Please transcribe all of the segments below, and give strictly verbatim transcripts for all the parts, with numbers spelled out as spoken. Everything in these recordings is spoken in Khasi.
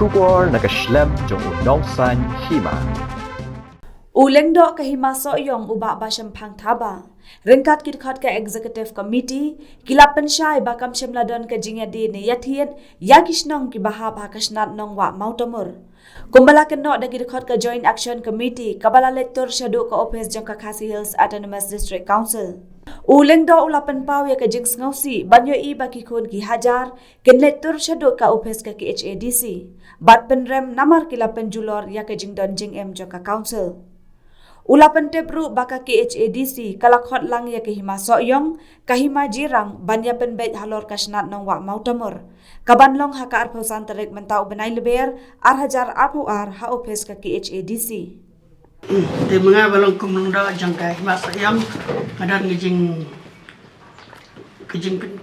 Khubor na ka shlem jong u nongsaiñ hima. U Lyngdoh ka Hima Sohiong u Bah Bashemphang Thabah ryngkat ki dkhot ka Executive Committee ki la pynshai ba kam shym la don ka jingïadie ne ïathied ïa ki shnong kiba hap ha ka shnat Nongwah Mawtamur. Kumba la kynnoh da ki dkhot ka Joint Action Committee kaba la leit tur shaduh ka ophis jong ka Khasi Hills Autonomous District Council, u Lyngdoh u la pynpaw ïa ka jingsngewsih ban ïohi ba ki khun ki hajar kin leit tur shaduh ka ophis ka K H A D C bad pynrem namar ki la pynjulor ïa ka jingdon jingem jong ka Council. U la pyntip ruh ba ka K H A D C ka la khot lang ïa ka Hima Sohiong, ka Hima Jirang ban ïa pynbeit halor ka shnat Nongwah Mawtamur, kaban long ha ka arphew san tarik mynta u bnai Lber ar hajar arphew ar ha ophis ka K H A D C. Te mynga ba long kum Lyngdoh jong ka Hima Sohiong, nga don ka jing ka jingpyn-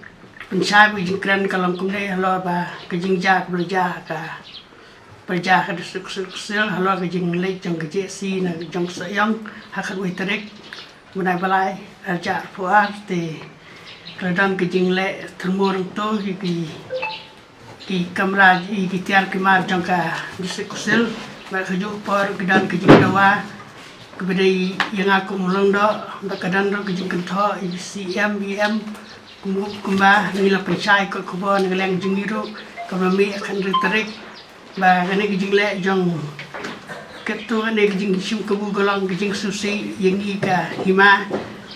pynshai bad ka jingkren ka long kumne halor ba ka jingjia kaba la jia ha ka pyrja ka District Council halor ka jingleit jong ka J C na jong Sohiong ha ka khatwei tarik bnai ba lai ar hajar arphew ar. Te ka la don ka jingleh thyrmur hangto ïa ki ki kamra, ïa ki tiar ki mar jong ka District Council. Bad kajuh por ki don ka jingdawa kaba dei ïa nga kum u Lyngdoh, bad ka don ruh ka jingkynthoh ïa ki C M, E M, kum- kumba ngi la pynshai kot khubor na ka liang jong ngi ruh kaba mih ha ka khathynriew tarik ba kane ka jingleh jong katto katne ka jingshim kabu ka long ka jingsngewsih ïa ngi ka hima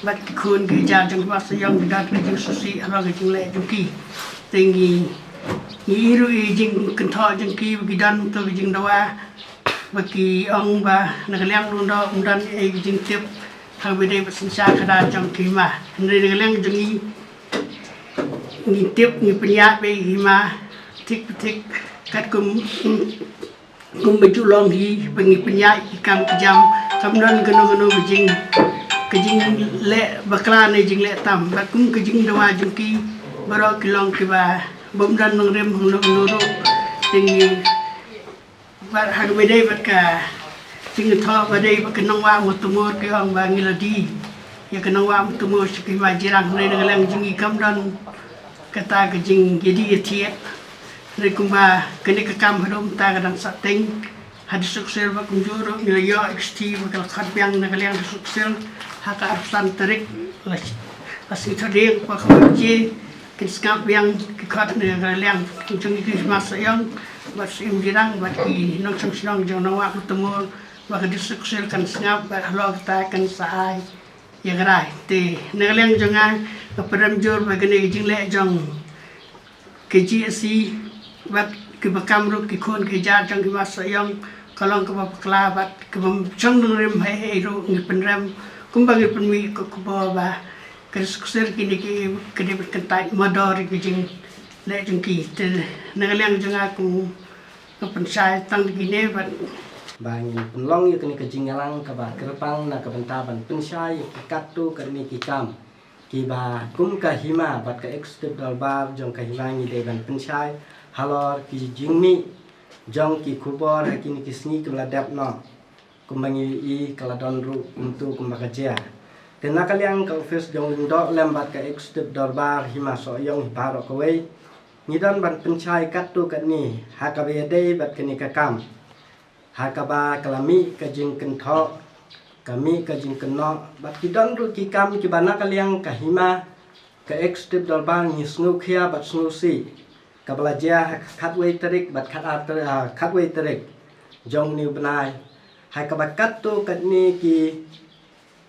bad ki khun ki hajar jong ka Hima Sohiong, ka don ka jingsngewsih halor ka jingleh jong ki. Te ngi ngi ïohi ruh ïa ka jingkynthoh jong ki ba ki don to ka jingdawa ba ki ong ba na ka liang u Lyngdoh um don ei ka jingtip ha kaba dei bad synshar khadar jong ka hima. Hynrei na ka liang jong ngi ngi tip, ngi pynïaid beit ïa ka hima thik pa thik katkum kumba ju long hi ba ngi pynïaid ki kam ki jam. Kam don kano kano ka jing- ka jingleh bakla ne jingleh tam. Bad kum ka jingdawa jong ki baroh ki long kiba bym don nongrim hangno hangno ruh. Te ngi bad ha kaba dei bad ka jingthoh ba dei bad ka Nongwah Mawtamur, ki ong ba ngi la die ïa ka Nongwah Mawtamur sha ka Hima Jirang. Hynrei na ka liang jong ngi kam don kata ka jingïadie ïathied. Hynrei kumba kane ka kam haduh mynta ka dang sahteng ha District Council, bad kumjuh ruh ngi la ïoh ïa ka shithi ba ka la khot biang na ka liang District Council ha ka arphew san tarik, la la sngi Thohdieng, kaba kaba ki kin sngap biang ki khot na ka liang jong ki Hima Sohiong bad Sohiong Jirang bad ki nongshong shnong jong Nongwah Mawtamur, ba ka District Council kan sngap bad halor kata kan sa ai ïa ka rai. Te na ka liang jong nga, nga pynrem jur ba kane ka jingleh jong ka G S C bad kiba kam ruh ki khun ki hajar jong ka Hima Sohiong ka long kaba bakla bad kaba shong nongrim. Hei hei ruh ngi pynrem kumba ngi pynmih ka khubor ba ka District Council kine ki ka dei ban kyntait mardor ïa ka jingleh jong ki. Te na ka liang jong nga kum nga pynshai tang da kine bad ba ngin pynlong ïa kane ka jingïalang kaba kyrpang na ka bynta ban pynshai ïa ki katto katne ki kam kiba kum ka hima bad ka Executive Dorbar jong ka hima ngi dei ban pynshai halor ki jingmih jong ki khubor ha kine ki sngi kiba la dep noh. Kumba ngi ïohi ka la don ruh kumto kumba ka jia. Te na ka liang ka ophis jong u Lyngdoh lem bad ka Executive Dorbar Hima Sohiong hi baroh kawei, ngi don ban pynshai katto katne ha kaba ïadei bad kane ka kam, ha kaba ka la mih ka jingkynthoh, ka mih ka jingkynnoh bad ki don ruh ki kam kiba na ka liang ka hima, ka Executive Dorbar ngi sngewkhia bad sngewsih kaba la jia ha ka khatwei tarik bad khatar tar- ah, khatwei tarik jong une u bnai, ha kaba katto katne ki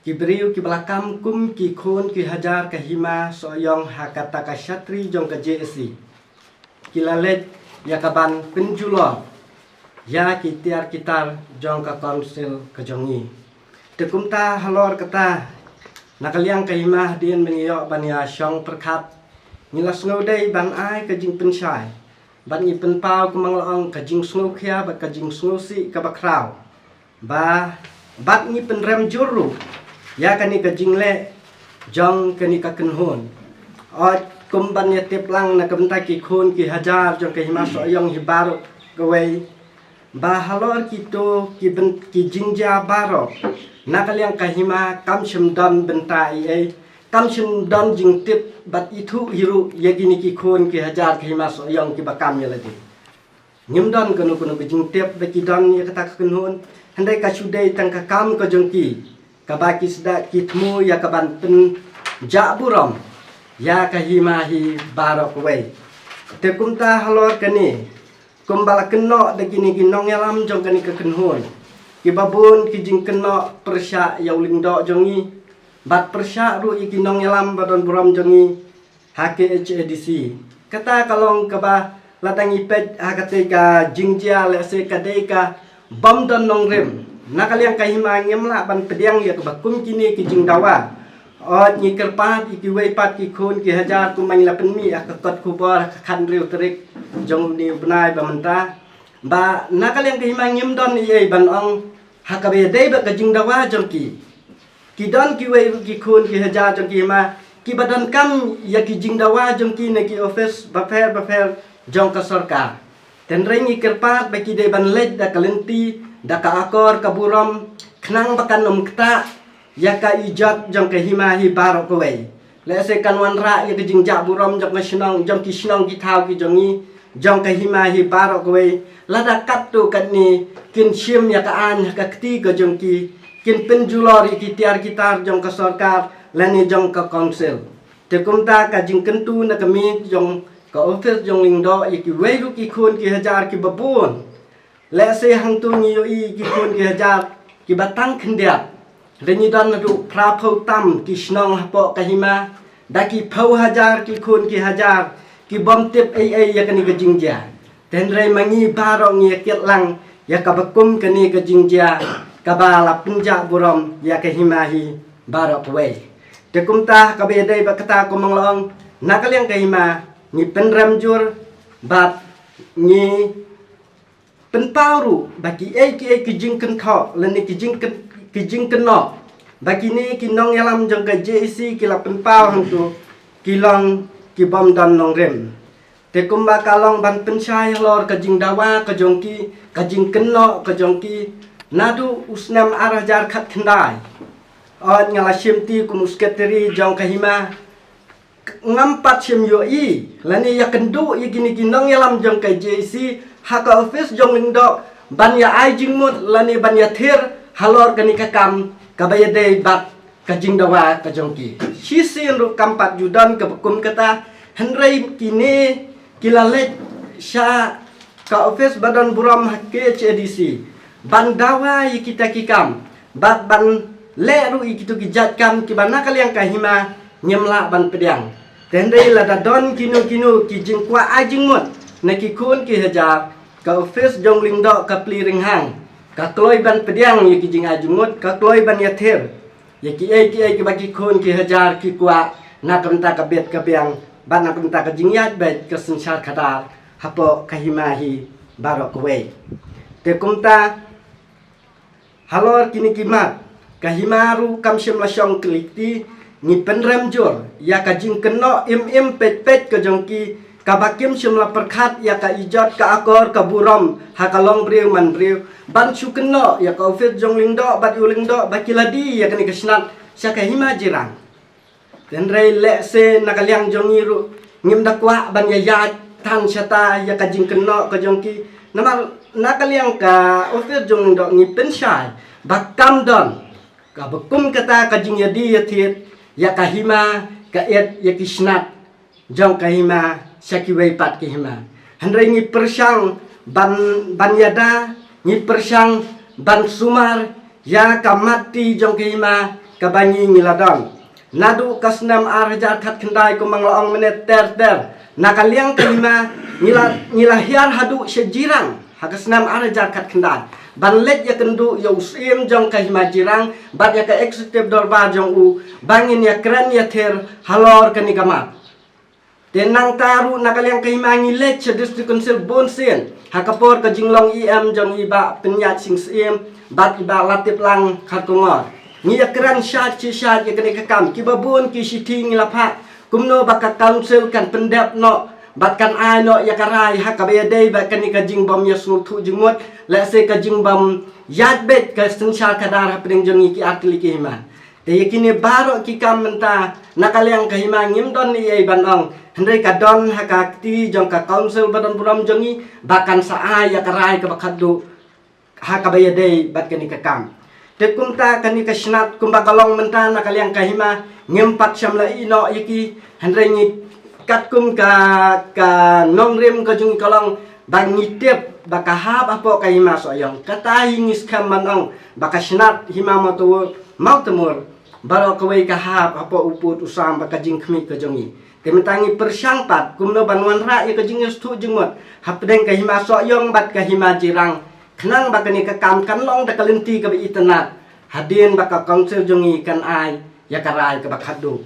ki briew kiba la kam kum ki khun ki hajar ka Hima Sohiong ha kata ka shatri jong ka J S C ki la leit ïa ka ban pynjulor ïa ki tiar ki tar jong ka Council ka jong ngi. Te kumta halor kata, na ka liang ka hima, hadien ba ngi ïoh ban ïa shong pyrkhat, ngi la sngewdei ban ai ka jingpynshai bad ngi pynpaw kumba nga la ong ka jingsngewkhia bad ka jingsngewsih kaba khraw. Ba bad ngi pynrem jur ruh ïa kane ka jingleh jong kane ka kynhun. Ot, kum ban ïa tip lang na ka bynta ki khun ki hajar jong ka Hima Sohiong hi baroh kawei, ba halor kito ki byn- ki jingjia baroh, na ka liang ka hima kam shym don bynta ei ei, kam shym don jingtip bad ithuh hi ruh ïa kine ki khun ki hajar ka Hima Sohiong kiba kam ïa lade. Ngim don kano kano ka jingtip ba ki don ïa kata ka kynhun. Hynrei ka shu dei tang ka kam ka jong ki, kaba ki sdang ki thmu ïa ka ban pynjah burom ïa ka hima hi baroh kawei. Te kumta halor kane, kumba la kynnoh da kine ki nongïalam jong kane ka kynhun, kiba bun ki jingkynnoh pyrshah ïa u lyngdoh jong ngi, bad pyrshah ruh ïa ki nongïalam ba don burom jong ngi ha K H A D C. Kata ka long kaba la dang ïa peit ha katei ka jingjia, lehse ka dei ka bym don nongrim. Na ka liang ka hima ngim lah ban pdiang ïa kaba kum kine ki jingdawa. Ot ngi kyrpad ïa kiwei pat ki khun ki hajar, kum ma ngi la pynmih ha ka kot khubor ha ka khathynriew tarik jong une u bnai ba mynta, ba na ka liang ka hima ngim don ei ei ban ong ha kaba ïadei bad ka jingdawa jong ki. Ki don kiwei ruh ki khun ki hajar jong ki hima kiba donkam ïa ki jingdawa jong ki na ki office bapher bapher jong ka sorkar. Hynrei ngi kyrpad ba ki dei ban leit da ka lynti, da ka akor ka burom, khnang ba kan ym ktah ïa ka ijot jong ka hima hi baroh kawei. Lehse kan wanrah ïa ka jingjah burom jong ka shnong, jong ki shnong ki thaw ki jong ngi, jong ka hima hi baroh kawei. Lada katto katne kin shim ïa ka aiñ ha ka kti ka jong ki, kin pynjulor ïa ki tiar ki tar jong ka sorkar lane jong ka council. Te kumta ka jingkyntu na ka miej jong ka office jong lyngdoh ïa kiwei ruh ki khun ki hajar kiba bun. Lehse hangto ngi ïohi ki khun ki hajar kiba tang khyndiat. Hynrei ngi don haduh phra phew tam ki shnong hapoh ka hima, da ki phew hajar ki khun ki hajar ki bym tip ei ei ïa kane ka jingjia. Te hynrei ma ngi baroh ngi ïa kit lang ïa kaba kum kane ka jingjia, kaba la pynjah burom ïa ka hima hi baroh kawei. Te kumta kaba ïadei bad kata, kum ma nga la ong, na ka liang ka hima ngi pynrem jur bad ngi pynpaw ruh ba kiei kiei ki jingkynthoh lane ki jingkyn-, ki jingkynnoh ba kine ki nongïalam jong ka J A C ki la pynpaw hangto ki long ki bym don nongrim. Te kumba ka long ban pynshai halor ka jingdawa ka jong ki, ka jingkynnoh ka jong ki, naduh u snem ar hajar khatkhyndai. Ot nga la shim ti kum u secretary jong ka hima, ngam pat shym ïohi lane ïakynduh ïa kine ki nongïalam jong ka J A C ha ka office jong lyngdoh ban ïa ai jingmut lane ban ïathir halor kane ka kam kaba ïadei bad ka jingdawa ka jong ki. Shisien ruh kam pat ju don kaba kum kata, hynrei kine ki la leit sha ka office ba don burom ha K H A D C ban dawa ïa kita ki kam, bad ban leh ruh ïa kito ki jait kam kiba na ka liang ka hima ngim lah ban pdiang. Te hynrei lada don kino kino ki jingkwah ai jingmut na ki khun ki hajar, ka office jong lyngdoh ka Pli Ringhang ka kloi ban pdiang ïa ki jingai jingmut, ka kloi ban ïathir ïa kiei kiei kiba ki khun ki hajar ki kwah na ka bynta ka bit ka biang bad na ka bynta ka jingïaid beit ka synshar khadar hapoh ka hima hi baroh kawei. Te kumta halor kine ki mat, ka hima ruh kam shym la shong kli kti. Ngi pynrem jur ïa ka jingkynnoh im im peit peit ka jong ki, kaba kim shym la pyrkhat ïa ka ijot, ka akor ka burom ha ka long briew man briew, ban shu kynnoh ïa ka office jong lyngdoh bad u lyngdoh ba ki la die ïa kane ka snat sha ka hima jirang. Te hynrei lehse na ka liang jong ngi ruh ngim da kwah ban ïa ïaid than shata ïa ka jingkynnoh ka jong ki. Namar na ka liang ka office jong lyngdoh ngi pynshai ba kam don kaba kum kata ka jingïadie ïathied ïa ka hima, ka ïeit ïa ki snat jong ka hima sha kiwei pat ki hima. Hynrei ngi pyrshang ban, ban ïada, ngi pyrshang ban sumar ïa ka mat ti jong ka hima kaba ngi ngi la don. Naduh ka snem ar hajar khatkhyndai, kum ma nga la ong mynne ter ter, na ka liang ka hima ngi la, ngi la hiar haduh sha Jirang ha ka snem ar hajar khatkhyndai ban leit ïakynduh ïa u Syiem jong ka hima Jirang bad ïa ka Executive Dorbar jong u ba ngin ïakren ïathir halor kane ka mat. Te nangta ruh na ka liang ka hima ngi leit sha District Council bun sien ha ka por ka jinglong E M jong i Bah Pynïaid Sing Syiem bad i Bah Latiplang Kharkongor. Ngi ïakren shad shi shad ïa kane ka kam, kiba bun ki shithi ngi la phah kumno ba ka Council kan pyndep noh bad kan ai noh ïa ka rai ha kaba ïadei bad kane ka jingbym ïasngewthuh jingmut, lehse ka jingbym ïaid beit ka synshar khadar hapdeng jong ngi ki artylli ki hima. Te ïa kine baroh ki kam mynta na ka liang ka hima ngim don ei ei ban ong. Hynrei ka don ha ka kti jong ka council ba don burom jong ngi ba kan sa ai ïa ka rai kaba khatduh ha kaba ïadei bad kane ka kam. Te kumta kane ka snat kumba ka long mynta na ka liang ka hima ngim pat shym la ïeh noh ïa ki, hynrei ngi katkum ka, ka nongrim ka jong ngi ka long ba ngi tip ba ka hap hapoh ka hima Sohiong. Kata hi ngi skhem ban ong ba ka snat hima Mawtamur, Mawtamur baroh kawei ka hap hapoh u pud u sam bad ka jingkhmih ka jong ngi. Te mynta ngi pyrshang pat kumno ban wanrah ïa ka jingïasngewthuh jingmut hapdeng ka hima Sohiong bad ka hima Jirang, khnang ba kane ka kam kan long da ka lynti kaba itynnad hadien ba ka council jong ngi kan ai ïa ka rai kaba khatduh.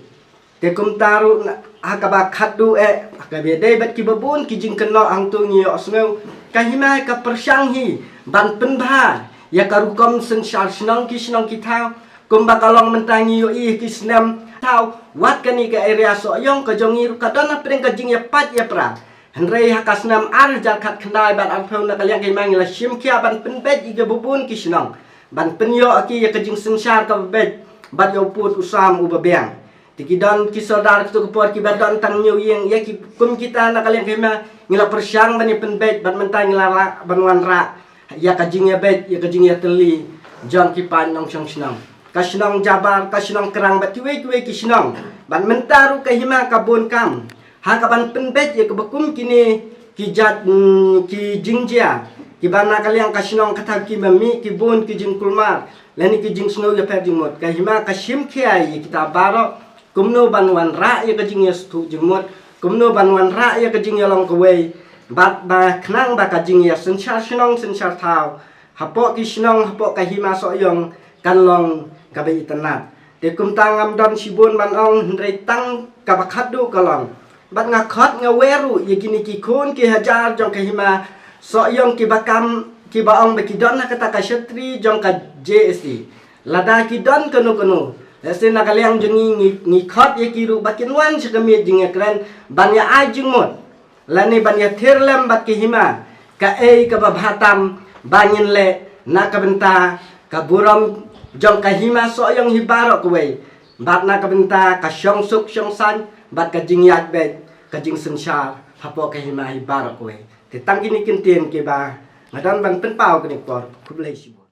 Te kumta ruh na, ha kaba khatduh eh, ha kaba ïadei bad kiba bun ki jingkynnoh hangto ngi ïohsngew ka hima ka pyrshang hi ban pynbha ïa ka rukom synshar shnong ki shnong ki thaw. Kumba ka long mynta ngi ïohi ki snem thaw, wat kane ka area Sohiong ka jong ngi ruh ka don hapdeng ka jingïapait ïapra. Hynrei ha ka snem ar hajar khatkhyndai bad arphew na ka liang ka hima ngi la shim khia ban pynbeit ïa kiba bun ki shnong, ban pynïoh ïa ki ïa ka jingsynshar kaba beit bad ïa u pud u sam uba biang. Te ki don ki sordar kito ki por kiba don tang hynñiew ïing, ïa ki kum kita na ka liang ka hima ngi la pyrshang ban ïa pynbeit bad mynta ngi la lah ban wanrah ïa ka jingïabeit, ïa ka jingïatylli jong ki paid nongshong shnong. Ka shnong Jabar, ka shnong Krang bad kiwei kiwei ki shnong. Bad mynta ruh ka hima ka bun kam ha kaban pynbeit ïa kaba kum kine ki jait, mm, ki jingjia kiba na ka liang ka shnong kata kiba mih ki bun ki jingkulmar lane ki jingsngew ïapher jingmut. Ka hima ka shim khia ïa kita baroh kumno ban wanrah ïa ka jingïasngewthuh jingmut, kumno ban wanrah ïa ka jingïalong kawei bad ba khnang ba ka jingïasynshar shnong synshar thaw hapoh ki shnong hapoh ka hima Sohiong kan long kaba itynnad. Te kumta ngam don shibun ban ong hynrei tang kaba khatduh ka long, bad nga khot nga wer ruh ïa kine ki khun ki hajar jong ka hima Sohiong kiba kam, kiba ong ba ki don ha kata ka shatri jong ka J S C. Lada ki don kano kano, lehse na ka liang jong ngi, ngi, ngi khot ïa ki ruh ba kin wan sha ka miej jingïakren ban ïa ai jingmut lane ban ïathir lem bad ka hima kaei kaba bha tam ba ngin leh na ka bynta ka burom jong ka hima Sohiong hi baroh kawei, bad na ka bynta ka shongsuk shongsaiñ bad ka jingïaid beit, ka jingsynshar hapoh ka hima hi baroh kawei. Te tang kine ki ktien kiba nga don ban pynpaw kane ka por. Khublei shibun.